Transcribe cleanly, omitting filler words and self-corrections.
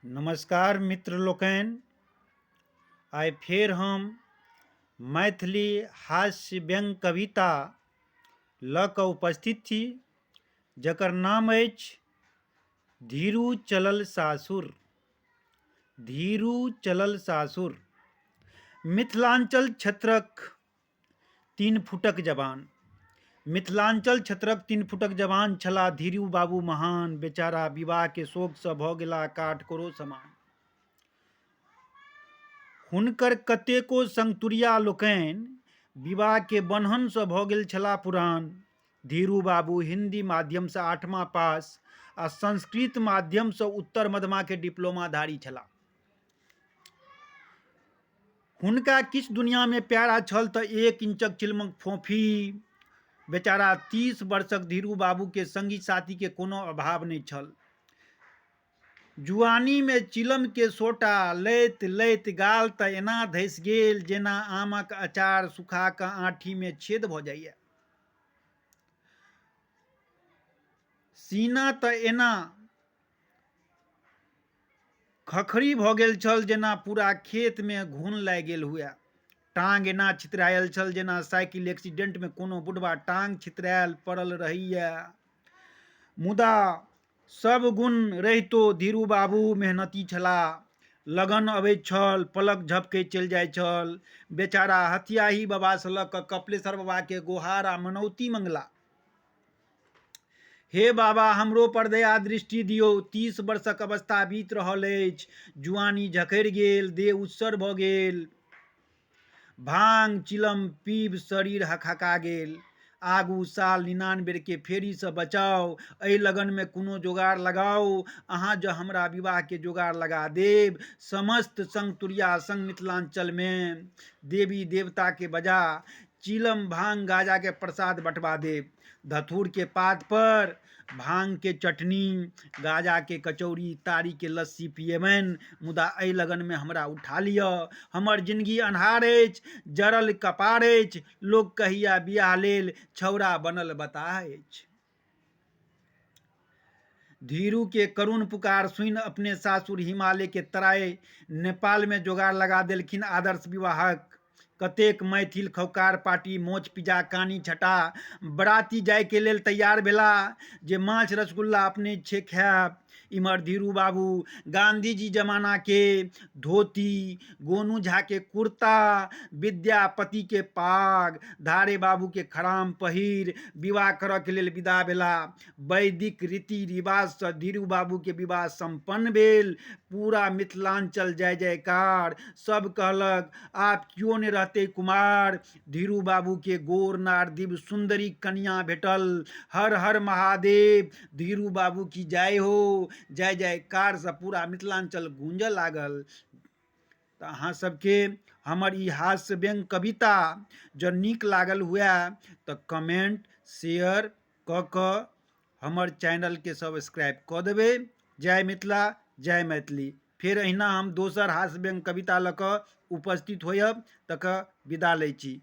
नमस्कार मित्र लोकनि, आइ फेर हम मैथिली हास्य व्यंग्य कविता लऽ कऽ उपस्थित छी, जकर नाम अछि धीरू चलल सासुर। धीरू चलल सासुर। मिथिलाञ्चल क्षेत्रक 3 फुटक जवान। मिथिलाञ्चल क्षेत्रक 3 फुटक जवान छलाह धीरू बाबू महान। बेचारा विवाहके शोकसँ भऽ गेलाह काठकोरो समान। हुनकर कतेको संगतुरिया लोकनि विवाहके बन्हनसँ भऽ गेल छलाह पुरान। धीरू बाबू हिन्दी माध्यमसँ 8मा पास आ संस्कृत माध्यमसँ उत्तर मध्यमाके डिप्लोमाधारी छलाह। हुनका किछु दुनियामे प्यारा छल तऽ 1 इंचक चिलमक फोफी। बेचारा 30 वर्षक धीरू बाबूके संगी साथीके कोनो अभाव नहि छल। जुआनीमे चिलमके सोटा लैत लैत गाल तऽ एना धसि गेल जेना आमक अचार सुखा कऽ आँठीमे छेद भऽ जाइए। सीना तऽ एना खखरी भऽ गेल छल जेना पूरा खेतमे घुन लागि गेल हुए। टाँग एना छितरायल छल जेना साइकिल एक्सीडेंटमे कोनो बुढ़बा टाँग छितरायल पड़ल रहैए। मुदा सब गुण रहितो धीरू बाबू मेहनती छलाह। लगन अबैत छल, पलक झपकैत चलि जाइत छल। बेचारा हथियाही बाबासँ लऽ कऽ कपिलेश्वर बाबाके गोहार आ मनौती मङ्गला। हे बाबा, हमरो पर दया दृष्टि दियौ। 30 वर्षक अवस्था बीत रहल अछि, जुआनी झखड़ि गेल, देह उत्सर भऽ गेल, भांग चिलम पीब शरीर हकहका गेल। आगू साल 99 के फेरीसँ बचाउ, एहि लगनमे कोनो जोगाड़ लगाउ। अहाँ जँ हमरा विवाहके जोगाड़ लगा देब, समस्त संगतुरिया संग मिथिलाञ्चलमे देवी देवताके बजा चिलम भांग गाजाके प्रसाद बँटबा देब। धथूरके पात पर भांगके चटनी, गाजाके कचौड़ी, तारीके लस्सी पियेबनि, मुदा एहि लगनमे हमरा उठा लिअ। हमर जिनगी अन्हार अछि, जरल कपार अछि, लोक कहैया बियाह लेल छौड़ा बनल बताह अछि। धीरू के करुण पुकार सुनि अपने सासुर हिमालय के तराई नेपाल में जोगाड़ लगा देलखिन आदर्श विवाहक। कतेक मैथिल खौकार पार्टी मोच पिजा कानी छटा बराती जाय के लेल तैयार भेला जे माछ रसगुल्ला अपने छे खायब। इम्हर धीरू बाबू गांधी जी जमाना के धोती, गोनू झा के कुर्ता, विद्यापति के पाग, धारे बाबू के खराम पहिर विवाह करऽ के लेल विदा भेला। वैदिक रीति रिवाजसँ धीरू बाबू के विवाह सम्पन्न भेल। पूरा मिथिलाञ्चल जय जयकार। सब कहलक आब केओ नहि रहतै कुमार। धीरू बाबू के गोर नार दिव्य सुन्दरी कनिया भेटल। हर हर महादेव, धीरू बाबू की जय हो। जय जयकारसँ पूरा मिथिलाञ्चल गूँजऽ लागल। तऽ अहाँ सबके हमर ई हास्य व्यंग्य कविता जँ नीक लागल हुए तऽ कमेंट शेयर कऽ कऽ हमर चैनलके सब्सक्राइब कऽ देबै। जय मिथिला, जय मैथिली। फेर अहिना हम दोसर हास्य व्यंग्य कविता लऽ कऽ उपस्थित होयब, तकर विदा लै छी।